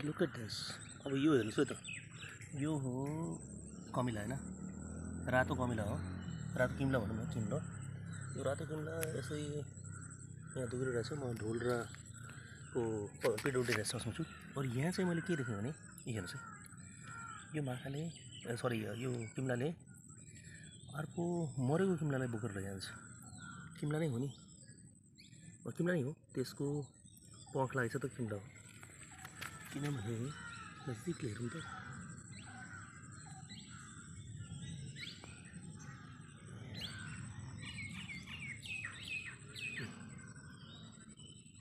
Look at this. अब यो हेर्नुहोस् है त, यो हो कमिला होइन, रातो कमिला हो, रातो किम्ला भनौँ न, किम्लो। यो रातो किम्ला यसै यहाँ दुबिरहेछ। म ढोलराको पिडब्ल्युडी रेस्ट हाउसमा छु। और यहाँ चाहिँ मैले के देखेँ भने, हेर्नुहोस् है, यो माछाले सरी यो किम्लाले अर्को मरेको किम्लालाई बोकेर लैजान्छ। किम्ला नै हो नि, किम्ला नै हो, त्यसको पख लागेछ त किम्ला हो। किनभने नजिकले हेरौँ त,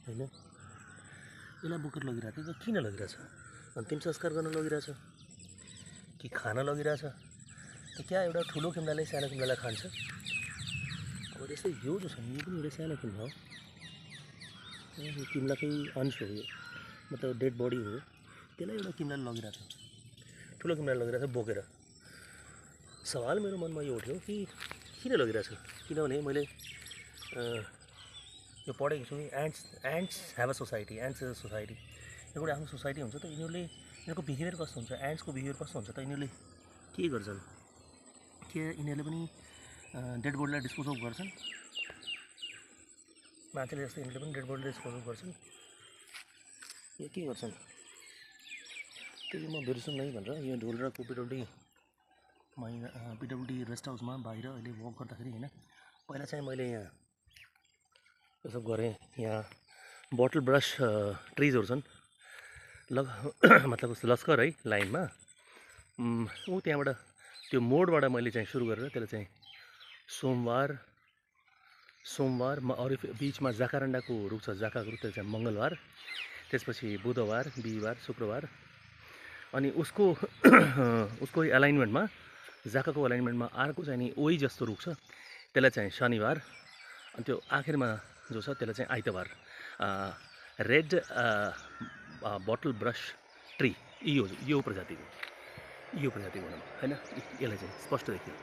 होइन यसलाई बोकेर लगिरहेको थियो। किन लगिरहेछ? अन्तिम संस्कार गर्न लगिरहेछ कि खान लगिरहेछ? त क्या एउटा ठुलो किम्लाले सानो किम्लालाई खान्छ? अब त्यस्तै यो जो छ नि, यो पनि एउटा सानो किम्ला हो। यो किम्लाकै अंश हो, यो मतलब डेड बडी हो। त्यसलाई एउटा किम्लाले लगिरहेछ, ठुलो किम्लाले लगिरहेछ बोकेर। सवाल मेरो मनमा यो उठ्यो कि किन लगिरहेछ? किनभने मैले यो पढेको छु कि ants have a society, ants is a society. एउटा आफ्नो सोसाइटी हुन्छ त यिनीहरूको बिहेभियर कस्तो हुन्छ, एन्ट्सको बिहेभियर कस्तो हुन्छ त, यिनीहरूले के गर्छन्? के यिनीहरूले पनि डेड बडीलाई डिस्पोज अफ गर्छन्? मान्छेले जस्तै यिनीहरूले पनि डेड बडीलाई डिस्पोज अफ गर्छन् या के गर्छन्? त्यसले म बिर्सौँ नै भनेर यो ढोलराको पिडब्ल्युडी रेस्ट हाउसमा बाहिर अहिले वक गर्दाखेरि होइन, पहिला चाहिँ मैले यहाँ यो सब गरेँ। यहाँ बोटल ब्रस ट्रिजहरू छन् मतलब लस्कर है लाइनमा। त्यहाँबाट त्यो मोडबाट मैले चाहिँ सुरु गरेर त्यसलाई चाहिँ सोमबार अरू बिचमा जाकारान्डाको रुख छ, जाकाको रुख, त्यसलाई चाहिँ मङ्गलबार, त्यसपछि बुधबार, बिहिबार, शुक्रबार। अनि उसको एलाइनमेन्टमा, जाकाको एलाइनमेन्टमा अर्को चाहिँ नि ओइ जस्तो रुख छ, त्यसलाई चाहिँ शनिबार। अनि त्यो आखिरमा जो छ त्यसलाई चाहिँ आइतबार। रेड बोटल ब्रस ट्री यो प्रजातिको भनौँ होइन, यसलाई चाहिँ स्पष्ट देखियो।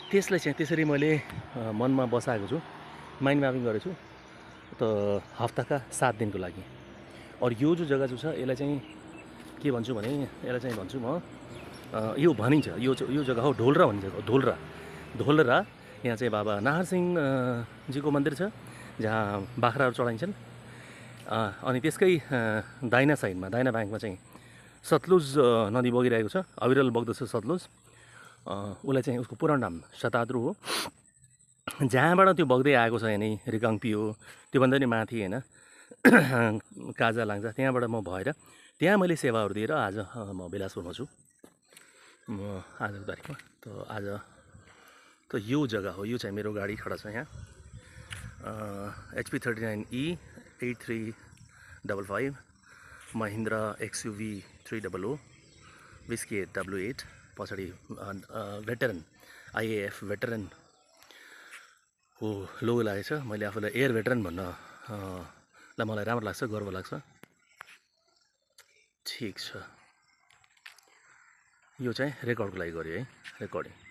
त्यसलाई चाहिँ त्यसरी मैले मनमा बसाएको छु, माइन्ड म्यापिङ गरेको छु त हप्ताका 7 दिनको लागि। और यो जो जग्गा जो छ यसलाई चाहिँ के भन्छु भने, यसलाई चाहिँ भन्छु म यो भनिन्छ, यो जग्गा हो ढोलरा भनिन्छ। ढोलरा यहाँ चाहिँ बाबा नाहरसिंहजीको मन्दिर छ जहाँ बाख्राहरू चढाइन्छन्। अनि त्यसकै दाहिना साइडमा, दाहिना ब्याङ्कमा चाहिँ सतलुज नदी बगिरहेको छ, अविरल बग्दछ सतलुज। उसलाई चाहिँ उसको पुरानो नाम शताद्रु हो। जहाँबाट त्यो बग्दै आएको छ यहाँनिर रिगाङपी हो, त्योभन्दा पनि माथि होइन काजा लाङ्जा, त्यहाँबाट म भएर त्यहाँ मैले सेवाहरू दिएर आज म बिलासपुरमा छु आजको तारिकमा। आज यो जग्गा हो, यो चाहिँ मेरो गाडी खडा छ यहाँ, HP 39E 8355 Mahindra XUV 300 whisky W8। पछाडि भेटरन IAF भेटरन हो लोगो लागेको छ। मैले आफूलाई एयर भेटरन भन्न मलाई राम्रो लाग्छ, गर्व लाग्छ। ठिक छ, यो चाहिँ रेकर्डको लागि गऱ्यो है, रेकर्डिङ।